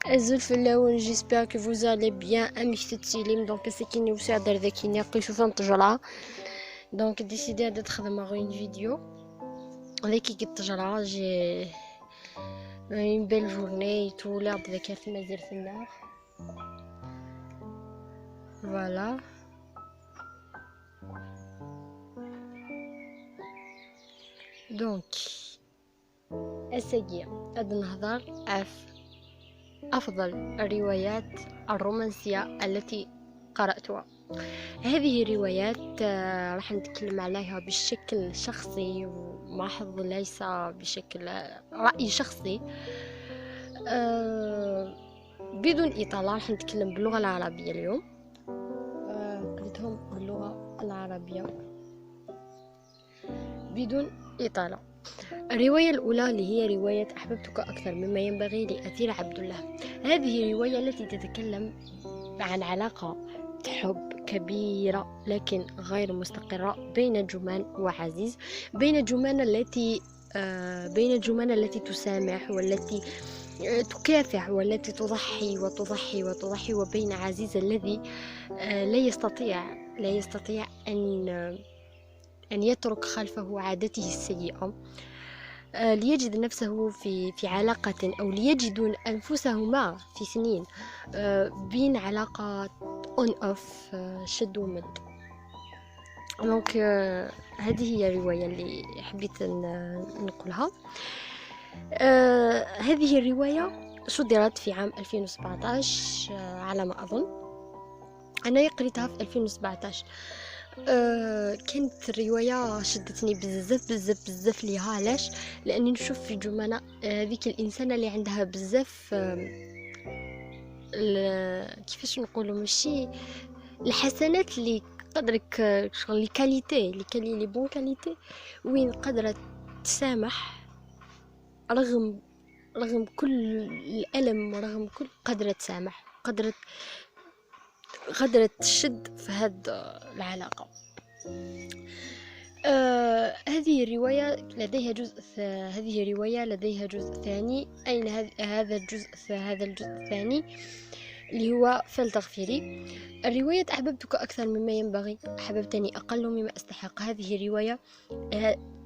Azul fellawen, j'espère que vous allez bien. Amek tettilim? Donc ass-agi usiɣ-d ar dakin aqcic n ṭṭejra, donc décidé ad xedmeɣ une vidéo daki deg ṭṭejra. J'ai une belle journée et tout, l'air de daki tmazirt-nneɣ. Voilà. Donc ass-agi ad nehder ɣef أفضل الروايات الرومانسية التي قرأتها. هذه الروايات راح نتكلم عليها بشكل شخصي ومحض، ليس بشكل رأي شخصي، بدون إطالة. راح نتكلم باللغة العربية اليوم، قريتهم باللغة العربية بدون إطالة. الرواية الأولى اللي هي رواية أحببتك أكثر مما ينبغي لأثير عبد الله. هذه الرواية التي تتكلم عن علاقة حب كبيرة لكن غير مستقرة بين جمان وعزيز، بين جمان التي تسامح والتي تكافح والتي تضحي وتضحي وتضحي، وبين عزيز الذي لا يستطيع أن يترك خلفه عادته السيئة، ليجد نفسه في علاقة، أو ليجدون أنفسهما في سنين بين علاقة on off، شد ومد. donc هذه هي الرواية اللي حبيت نقولها. هذه الرواية صدرت في عام 2017 على ما أظن. أنا قريتها في 2017. كانت الرواية شدتني بزاف بزاف بزاف ليها. علاش؟ لأني نشوف في جمانة هذيك الإنسانة اللي عندها بزاف كيفاش نقولوا، ماشي الحسنات اللي قدرك، شغل les qualités، les bonnes qualités، وين قدرت تسامح رغم كل الألم ورغم كل، قدرت تسامح، قدرت تشد في هاد العلاقة. هذه الرواية لديها جزء هذه الرواية لديها جزء ثاني. أين هذا الجزء؟ هذا الجزء الثاني اللي هو فلتغفري. الرواية أحببتك أكثر مما ينبغي، أحببتني أقل مما أستحق. هذه الرواية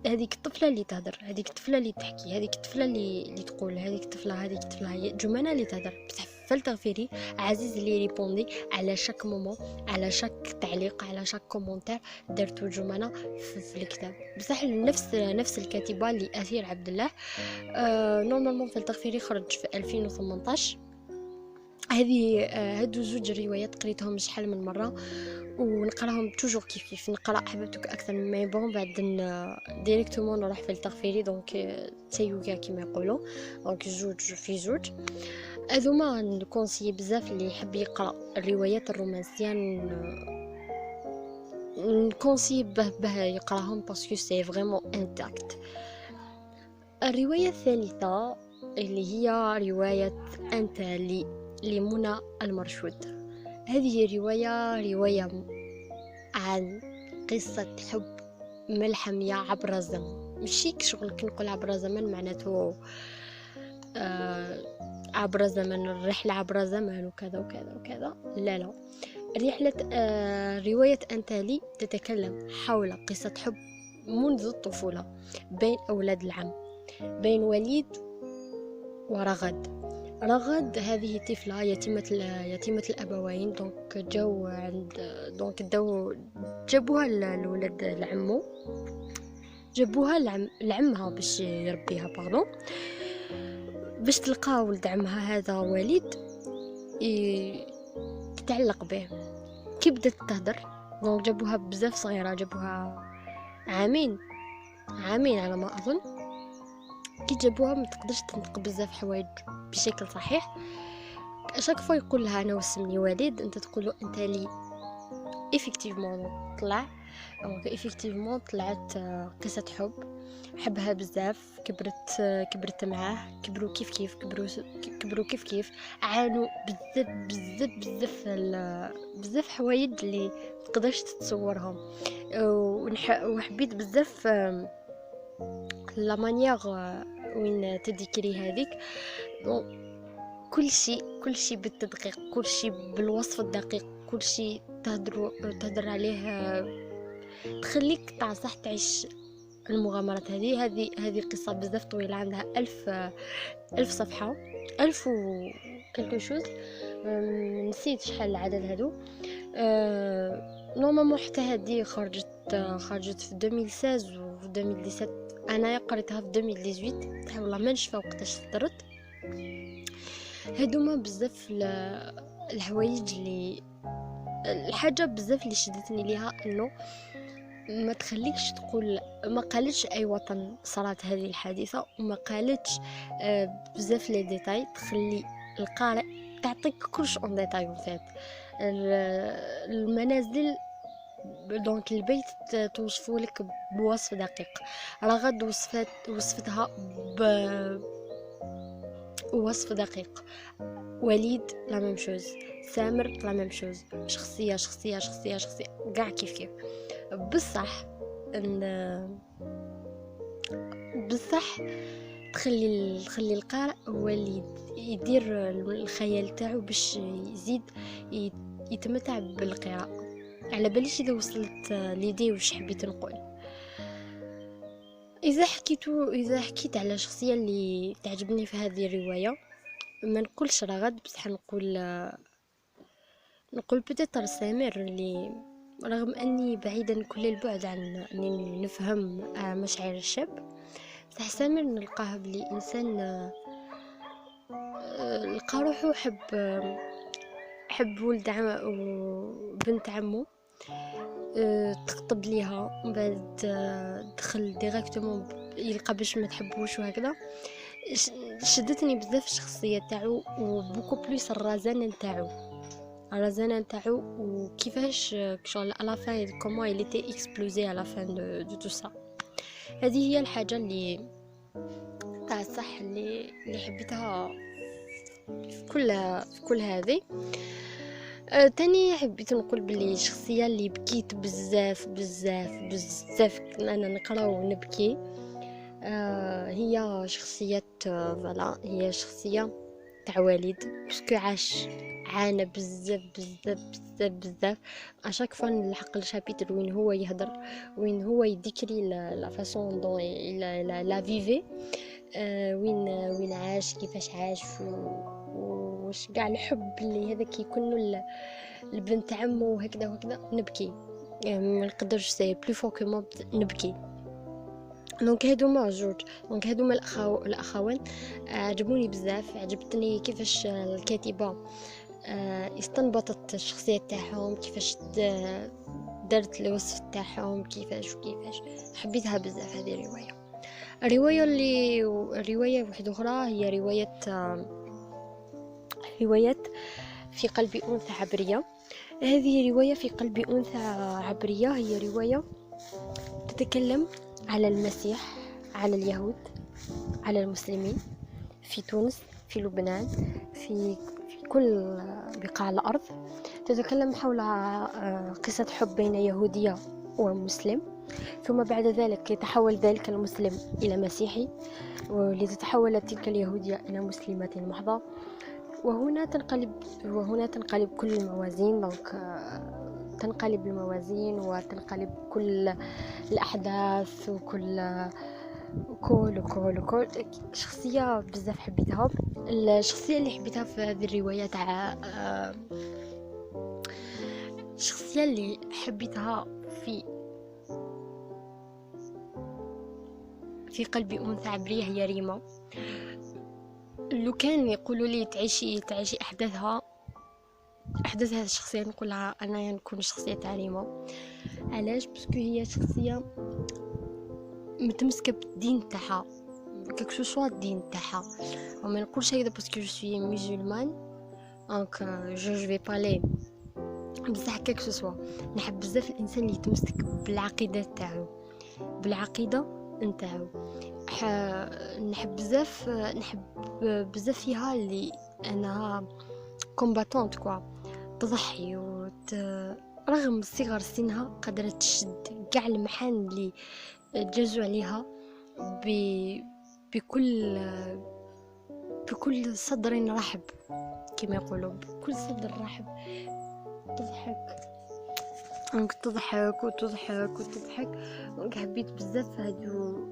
هذيك الطفلة اللي تهدر، هذيك الطفلة اللي تحكي، هذيك الطفلة اللي تقول، هذيك الطفلة هي جمانة اللي تهدر. بصح فلتغفري عزيز اللي répondait على chaque moment، على chaque تعليق، على chaque commentaire درتو جمانة في الكتاب. بصح نفس الكاتبة اللي أثير عبد الله. normalement فلتغفري خرج في 2018. هذه هادو زوج روايات قريتهم شحال من مرة ونقراهم toujours كيف كيف. نقرا احببتك اكثر مما ينبغي، بعد directement نروح في التغفيري، donc تسيوكا كيما يقولوا، donc زوج في زوج. هذوما ن conseiller بزاف اللي يحب يقرا الروايات الرومانسية، ن conseiller به يقراهم parce que c'est vraiment intact. الرواية الثالثة اللي هي رواية انت لي لمنى المرشود. هذه الرواية رواية عن قصة حب ملحمية عبر الزمن. ماشي شغل كي نقول عبر الزمن معناته عبر الزمن، الرحلة عبر الزمن وكذا وكذا وكذا، لا لا. رحلة رواية أنت لي تتكلم حول قصة حب منذ الطفولة بين أولاد العم، بين وليد ورغد. رغد هذه طفلة يتيمة الأبوين، donc جاو عند donc داو جابوها الولاد لعمو، جابوها لعمها باش يربيها، pardon، باش تلقى ولد عمها هذا وليد يتعلق به. كي بدات تهدر، donc جابوها بزاف صغيرة، جابوها عامين على ما أظن. كي جابوها ما تقدرش تنطق بزاف حوايج بشكل صحيح. chaque fois يقول لها انا وسمني وليد، انت تقول له انت لي. effectivement طلع، donc effectivement طلعت قصة حب، حبها بزاف، كبرت معاه، كبروا كيف كيف، كبروا كيف كيف، عانوا بزاف بزاف بزاف بزاف حوايج اللي تقدرش تتصورهم. وحبيت بزاف la manière وين ت décrit هذيك. كل شيء، كل شيء بالتدقيق، كل شيء بالوصف الدقيق، كل شيء تهدر عليه، تخليك تاع صح تعيش المغامرات هذه. هذه قصة بزاف طويلة، عندها 1000 صفحة، 1000 و quelque chose، نسيت شحال العدد هادو. normalement حتى هذه خرجت في 2016 و في 2017، انا قريتها في 2018، والله ما نشفى وقتاش صدرت. هادوما بزاف الحوايج اللي الحاجة بزاف اللي شدتني ليها، انه ما تخليكش تقول ما قالتش اي وطن صارت هذه الحادثة، وما قالتش بزاف les détails، تخلي القارئ تعطيك كلش en détail. en fait المنازل donc البيت توصفه لك بوصف دقيق، رغد وصفتها بوصف دقيق، وليد la même chose، سامر la même chose، شخصية شخصية شخصية شخصية كاع كيف كيف. بصح ان بصح تخلي القارئ هو اللي يدير الخيال تاعو باش يزيد يتمتع بالقراءة. على باليش اذا وصلت l'idée واش حبيت نقول. اذا حكيت على شخصية اللي تعجبني في هذه الرواية، ما نقولش رغد، بصح نقول peut-être سامر، اللي رغم اني بعيدا كل البعد عن اني نفهم مشاعر الشاب، بصح سامر نلقاه بلي انسان لقى روحو حب ولد عم وبنت عمو، تخطب ليها، ومن بعد دخل directement يلقى باش ما تحبوش وهكذا. شدتني بزاف الشخصية تاعو، و beaucoup plus الرزانه نتاعو، الرزانه نتاعو، وكيفاش شغل à la fin comment il était explosé à la fin de tout ça. هذه هي الحاجة اللي تاع الصح اللي حبيتها في كل هذه. تاني حبيت نقول بلي الشخصية اللي بكيت بزاف بزاف بزاف انا نقرا ونبكي، هي شخصية voilà، هي شخصية تاع وليد، parce que عاش عانى بزاف بزاف بزاف بزاف. à chaque fois نلحق ال chapitre وين هو يهدر، وين هو ي décrit la façon dont il a vécu، وين عاش، كيفاش عاش، وش كاع الحب اللي هذا كيكون البنت عمو وهكذا وهكذا، نبكي يعني ما نقدرش، c'est plus fort que moi، نبكي. donc هادوما جوج، donc هادوما الاخوان عجبوني بزاف. عجبتني كيفاش الكاتبة استنبطت الشخصية تاعهم، كيفاش دارت الوصف تاعهم، كيفاش وكيفاش. حبيتها بزاف هذه الرواية. الرواية اللي الرواية واحدة اخرى هي رواية في قلب انثى عبريه. هذه رواية في قلب انثى عبريه هي رواية تتكلم على المسيح، على اليهود، على المسلمين في تونس، في لبنان، في كل بقاع الأرض. تتكلم حول قصة حب بين يهودية ومسلم، ثم بعد ذلك يتحول ذلك المسلم إلى مسيحي، ولتتحول تلك اليهودية إلى مسلمة محضة. وهنا تنقلب كل الموازين. donc تنقلب الموازين وتنقلب كل الأحداث وكل كل كل كل شخصية بزاف حبيتها. الشخصية اللي حبيتها في هذه الرواية تاع الشخصية اللي حبيتها في قلبي أنثى عبرية هي ريما. لو كان يقولوا لي تعيشي أحداثها، أحداث هذه الشخصية، نقولها أنا نكون شخصية تاع ريما. علاش؟ parce que هي شخصية متمسكة بالدين تاعها، quel que soit الدين تاعها. وما نقولش هكذا parce que je suis musulmane donc je vais parler، بصح quel que ce soit نحب بزاف الانسان اللي يتمسك بالعقيدة تاعو، بالعقيدة نتاعو. نحب بزاف فيها اللي انها combattante quoi، تضحي رغم صغر سنها قدرت تشد كاع المحن اللي جازوا عليها بكل بكل صدر رحب كما يقولوا، بكل صدر رحب تضحك، donc تضحك وتضحك وتضحك. donc حبيت بزاف هادو،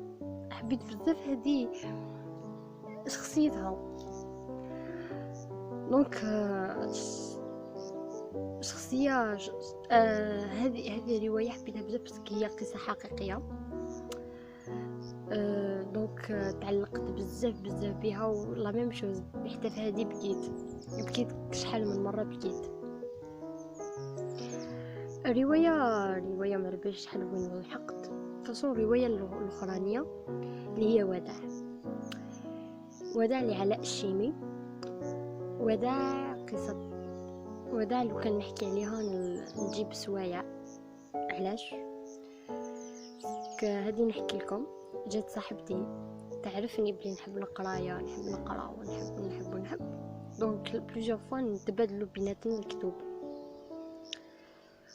حبيت بزاف هادي شخصيتها. donc شخصية هذه الرواية حبيتها بزاف parce que هي قصة حقيقية. donc تعلقت بزاف بزاف بها، و la même chose حتى في هذه بكيت شحال من مرة بكيت. الرواية ما ربيش شحال وين لحقت. façon الرواية الأخرانية اللي هي وداع، وداع لعلاء الشيمي. وداع قصة وداع لو كان نحكي عليها نجيب سوايع. علاش؟ هادي نحكي لكم. جات صاحبتي تعرفني بلي نحب القرايه، نحب نقرا ونحب ونحب ونحب، donc plusieurs fois نتبادلوا بيناتنا الكتب.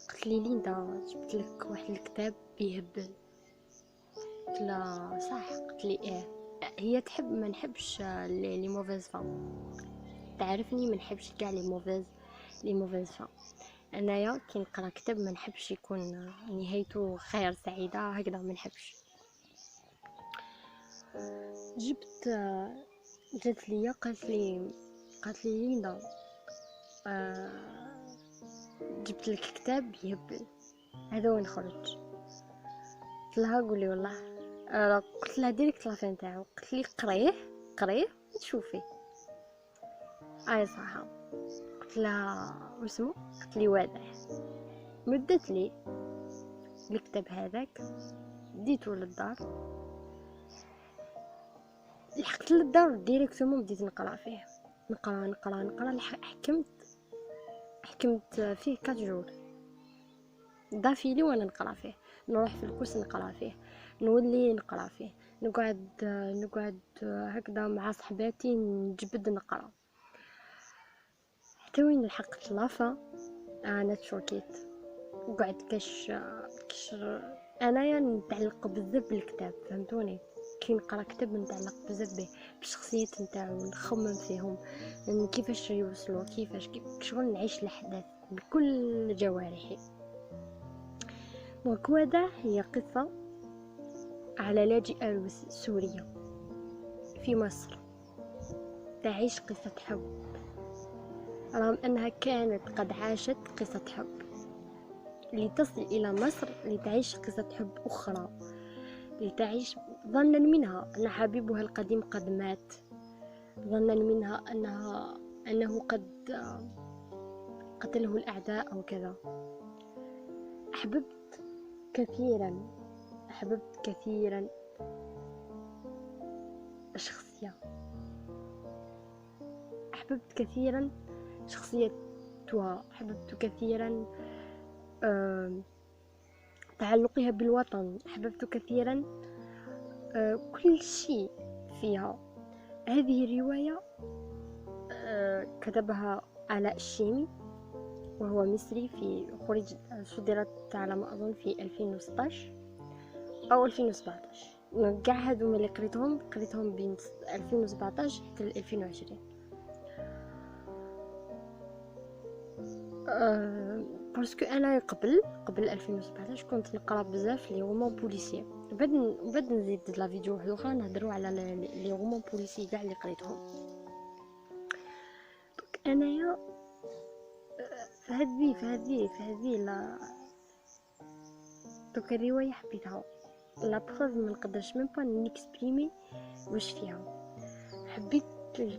قلت لي ليندا جبت لك واحد الكتاب يهبل. قلت لها صح؟ قلت لي ايه. هي تحب ما نحبش les mauvaises fins، تعرفني ما نحبش كاع les mauvaises fins. انايا كي نقرا كتاب ما نحبش يكون نهايته خير سعيده هكذا، ما نحبش. جبت جات ليا قالت لي ليندا جبت لك كتاب يهبل، هذا وين خرج. قلت لها قولي والله. قلت لها direct la fin تاعو. قلت لي قريه قريه وتشوفي. اي صح. قلت لها واسمو؟ قلت لي واضح. مدت لي الكتاب هذاك، ديتو للدار. لحقت للدار directement بديت نقرا فيه، نقرا نقرا نقرا. حكمت فيه 4 jours d'affilée وانا نقرا فيه. نروح في ال course نقرا فيه، نولي نقرا فيه، نقعد هكذا مع صحباتي نجبد نقرا، حتى وين لحقت la fin انا تشوكيت. وقعد كاش انايا نتعلق بزاف بالكتاب، فهمتوني؟ كي نقرا كتاب نتعلق بزاف به، بالشخصيات نتاعو، نخمم فيهم كيفاش يوصلوا، كيفاش كيف شغل نعيش الاحداث بكل جوارحي. donc وداع هي قصة على لاجئة سورية في مصر تعيش قصة حب، رغم أنها كانت قد عاشت قصة حب، لتصل إلى مصر لتعيش قصة حب أخرى، لتعيش ظنا منها أن حبيبها القديم قد مات، ظنا منها أنه قد قتله الأعداء أو كذا. أحببت كثيرا، أحببت كثيرا الشخصية، أحببت كثيرا شخصيتها، أحببت كثيرا تعلقها بالوطن، أحببت كثيرا كل شيء فيها. هذه الرواية كتبها علاء الشيمي وهو مصري، في خرج صدرت على ما أظن في 2016 أو 2017. كاع هادو اللي قريتهم بين 2017 حتى 2020. Parce que انا قبل 2017 كنت نقرا بزاف les romans policiers. بعد نزيد la vidéo واحده اخرى نهضروا على les romans policiers كاع اللي قريتهم. donc انايا في هذه la donc الروايه حبيتها. la preuve ما نقدرش même pas ن exprimer واش فيها. حبيت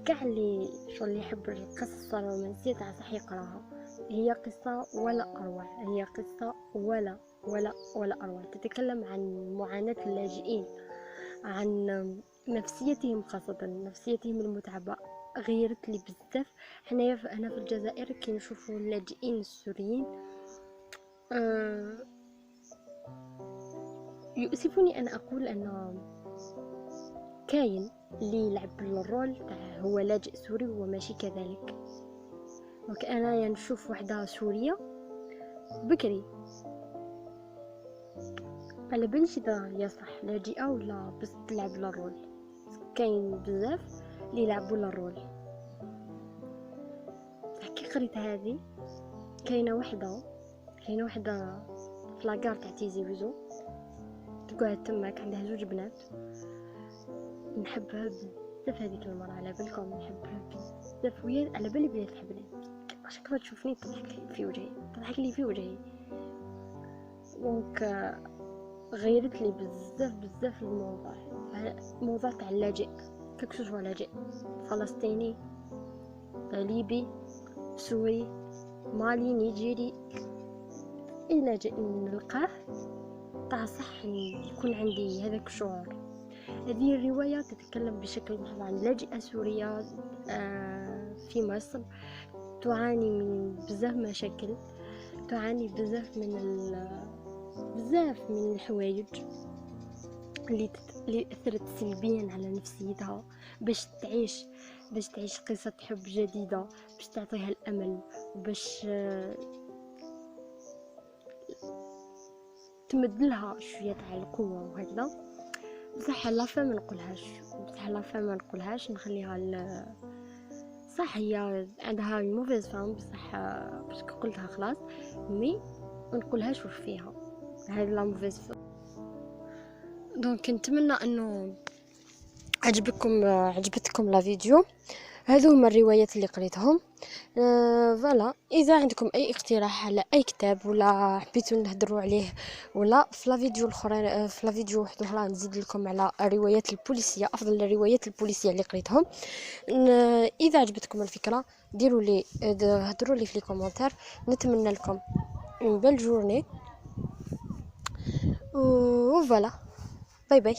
كاع اللي شغل اللي يحب القصص الرومانسيه تاع صح يقراها. هي قصة ولا أروع، هي قصة ولا ولا ولا أروع. تتكلم عن معاناة اللاجئين، عن نفسيتهم، خاصة نفسيتهم المتعبة. غيرت لي بزاف. حنايا هنا في الجزائر كي نشوفوا اللاجئين السوريين يؤسفني أن أقول أن كاين اللي يلعب ال rôle تاع هو لاجئ سوري وهو ماشي كذلك. donc انايا نشوف وحده سوريه بكري على باليش اذا هي صح لاجئه ولا بس تلعب le rôle. كاين بزاف اللي يلعبوا le rôle. كي قريت هذه كاينه وحده في la gare تاع تيزي وزو، تقعد تماك، عندها زوج بنات، نحبها بزاف هذيك المرأة، على بالكم نحبها بزاف، وهي على بالي بلي تحبني. à chaque fois تشوفني تضحك في وجهي، تضحك لي في وجهي. donc غيرت لي بزاف بزاف الموضوع، الموضوع تاع اللاجئ، que ce soit لاجئ فلسطيني، ليبي، سوري، مالي، نيجيري، اي لاجئ نلقاه تاع صح يكون عندي هذاك الشعور. هذه الرواية تتكلم بشكل محض عن لاجئة سورية في مصر، تعاني من بزاف مشاكل، تعاني بزاف من الحوايج اللي اثرت سلبيا على نفسيتها، باش تعيش قصة حب جديدة، باش تعطيها الامل وباش تمد لها شوية تاع القوة وهكذا. بصح la fin ما نقولهاش، بصح la fin ما نقولهاش، نخليها صح هي عندها mauvaise fin، بصح parce que قلتها خلاص، mais ما نقولهاش واش فيها هاد la mauvaise fin. donc نتمنى انه عجبتكم la vidéo. هذو هما الروايات اللي قريتهم. Voilà، اذا عندكم اي اقتراح على اي كتاب ولا حبيتوا نهضروا عليه ولا في la vidéo الاخرى، في la vidéo واحدة اخرى نزيد لكم على الروايات البوليسيه، افضل الروايات البوليسيه اللي قريتهم. اذا عجبتكم الفكرة ديروا لي، هضروا لي في les commentaires. نتمنى لكم une belle journée و voilà، bye bye.